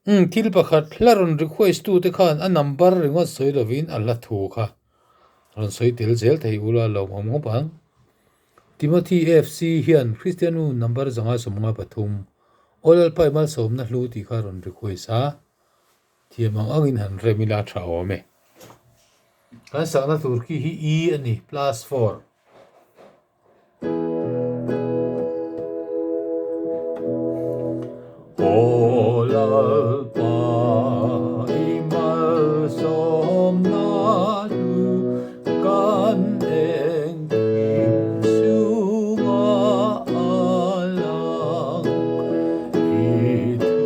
Umm thil pakhat hla rawn request tu te khan a number ringawt sawi lovin a hla thu kha rawn sawi tel zel thei ula lawmawm ngawp ang. Timothy FC hian Kristianu number 553 Aw Lalpa i malsawmna hlu tih kha rawn request a, thiam ang angin han rem ila tha awm e. Kan sakna tur khi hi E a ni, plus 4. Aw Lalpa i malsawmna hlu kan engkim chungah a lang. I thu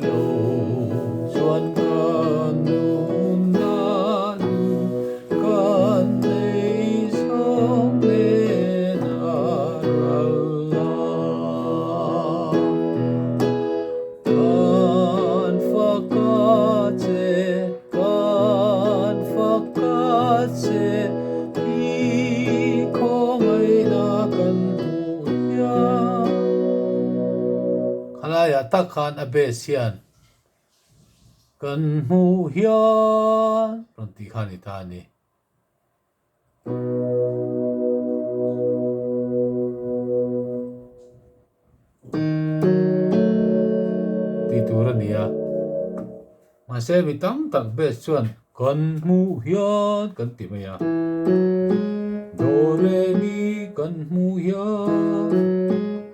lo chuan ka nunna hlu Kan nei zawng nen a ral la. Kan fak a che, kan fak a che, i khawngaihna kan hmuh hian. Khalaiah tak khan a base hian Kan hmuh hian rawn tih kha a ni ta a ni. Tih tur a ni a. Mahse mi tam tak base chuan kan hmuh hian kan ti mai a. Do re mi kan hmuh hian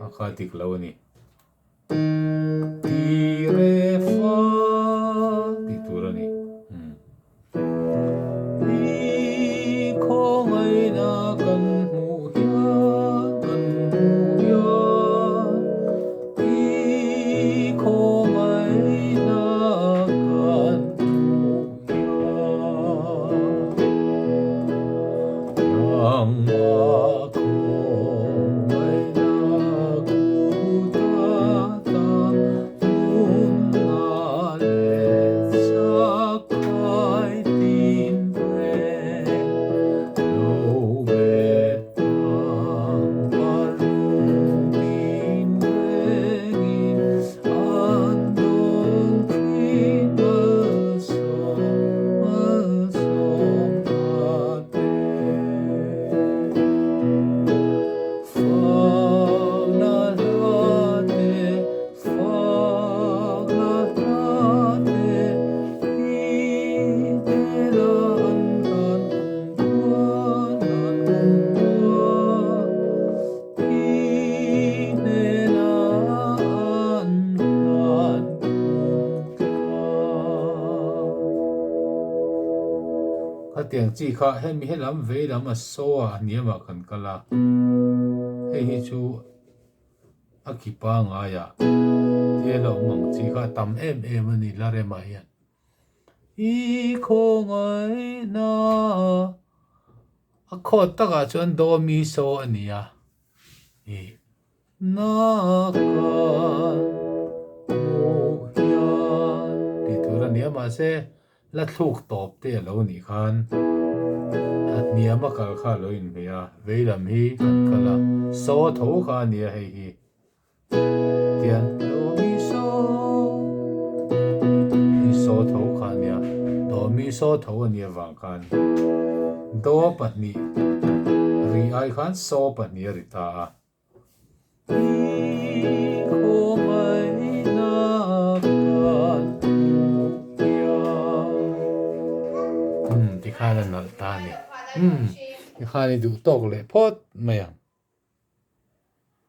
a kha dik lo a ni. Ti re fa tih tur a ni. I khawngaihna kan hmuh hian, kan hmuh hian, I khawngaihna kan hmuh hian. Nangmah khawngaihna kut ata nunna leh chakkai tinreng lo bet ang parung tinrengin an dawn thin malsawm malsawm a te. Fakna hla te, fakna hla te, i hnena an hlan kum tuan, hlan kum tuan, i hnena an hlan kum tuan. Khatiang chi kha hemi helam vei lam a so a hniamah kan kal a, hei hi chu a ki pangaiah tia la awm ang chi kha a tam em em a ni la remah hian. I khawngaihna a khawt takah chuan do mi so a ni a, i na kan hmuh hian tih tur a ni a mahse La thluk tawp te a lo nih khan a hniam a kal kha a lo inhmeh a, vei lam hi kan kal a, so tho kha a nia hei hi tian do mi so hi so tho kha a nia, do mi so tho a nia vang khan do pahnih ri ai khan so pahnih a ri ta a. Tikhan a nalh ta a ni. Tikhan i duh tawk leh phawt mai ang.